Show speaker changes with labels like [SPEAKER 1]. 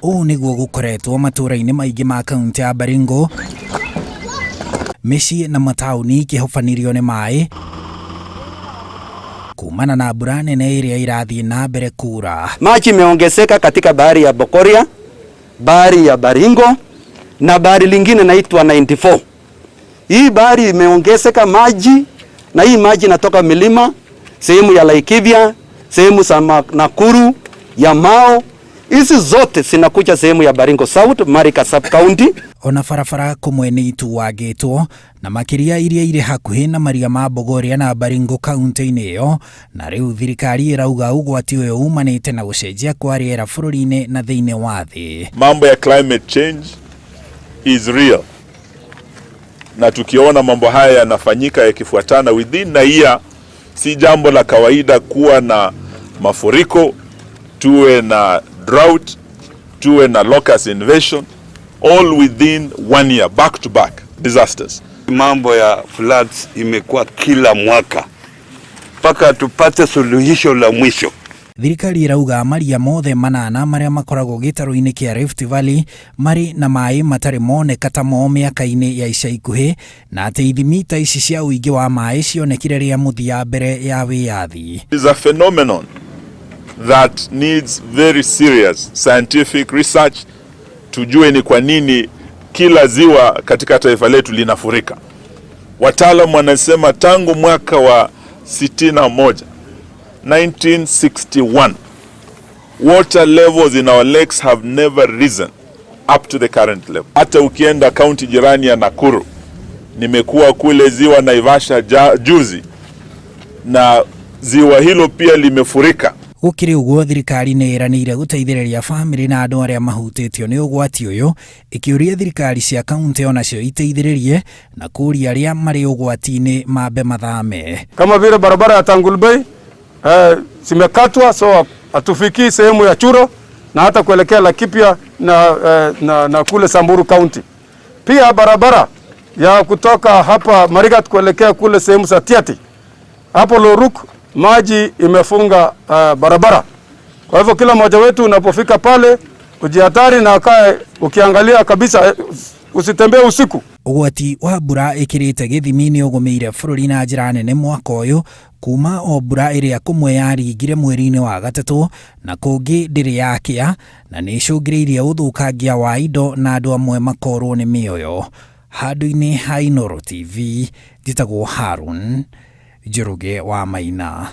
[SPEAKER 1] Ũũ nĩguo gũkoretwo matũũra-inĩ maingĩ ma kaunti ya Baringo, mĩciĩ na mataũni ikĩhobanĩrio nĩ maĩ kumana na mbura nene ĩrĩa ĩrathiĩ na mbere kura.
[SPEAKER 2] Maji imeongezeka katika bahari ya Bogoria, bahari ya Baringo na bahari lingine naitwa 94. Hii bahari imeongezeka maji na hii maji inatoka milima sehemu ya Laikipia, sehemu za Nakuru, ya Mao, hizi zote zinakuja sehemu ya Baringo South, Marika sub county.
[SPEAKER 1] Ona barabara kũmwe nĩ ituangĩtwo na makĩria iria irĩ hakuhĩ na maria ma Bogoria na Baringo kaunti-inĩ ĩyo, na rĩu thirikari ĩrauga ũgwati ũyũ umanĩte na gũcenjia kwa rĩera bũrũri-inĩ na thĩinĩ wa thĩ.
[SPEAKER 3] Mambo ya climate change is real, na tukiona mambo haya yanafanyika yakifuatana within a year, si jambo la kawaida kuwa na mafuriko, tuwe na drought, tuwe na locust invasion, all within one year, back to back disasters.
[SPEAKER 4] Mambo ya floods imekuwa kila mwaka mpaka tupate suluhisho la mwisho.
[SPEAKER 1] Thirikari ĩrauga maria mothe manana marĩa makoragwo gĩtarũ-inĩ kĩa Rift Valley marĩ na maĩ matarĩ moneka ta mo mĩaka-inĩ ya ica ikuhĩ, na atĩ ithimi ta ici cia ũingĩ wa maĩ cionekire rĩa mũthia mbere ya wĩyathi.
[SPEAKER 3] It is a phenomenon that needs very serious scientific research, tujue ni kwa nini kila ziwa katika taifa letu linafurika. Wataalamu wanasema tangu mwaka wa 61, 1961, water levels in our lakes have never risen up to the current level. Hata ukienda kaunti jirani ya Nakuru, nimekuwa kule ziwa Naivasha juzi, na ziwa hilo pia limefurika.
[SPEAKER 1] Gũkĩrĩ ũguo, thirikari nĩ ĩranĩire gũteithĩrĩria bamĩrĩ na andũ arĩa mahutĩtio nĩ ũgwati ũyũ, ĩkĩũria thirikari cia kaunti onacio iteithĩrĩrie na kũria arĩa marĩ ũgwati-inĩ mambe mathame.
[SPEAKER 5] Kama vile barabara ya Tangulbei zimekatwa, so hatufikii sehemu ya Churo na hata kuelekea Laikipia na kule Samburu County. Pia barabara ya kutoka hapa Marigat kuelekea kule sehemu za Tiaty hapo Loruk, maji imefunga barabara. Kwa hivyo kila mmoja wetu unapofika pale ujihatari na akae ukiangalia kabisa, usitembee usiku.
[SPEAKER 1] Ũgwati wa mbura ĩkĩrĩte gĩthimi nĩ ũgũmĩire bũrũri na njĩra nene mwaka ũyũ, kuma o mbura ĩrĩa kũmwe yaringire mweri-inĩ wa gatatũ na kũngĩ ndĩrĩ yakĩa, na nĩ ĩcũngĩrĩirie ũthũkangia wa indo na andũ amwe makorwo nĩ mĩoyo. Handũ-inĩ ha Inooro TV, njĩtagwo Harun Njoroge wa Maina.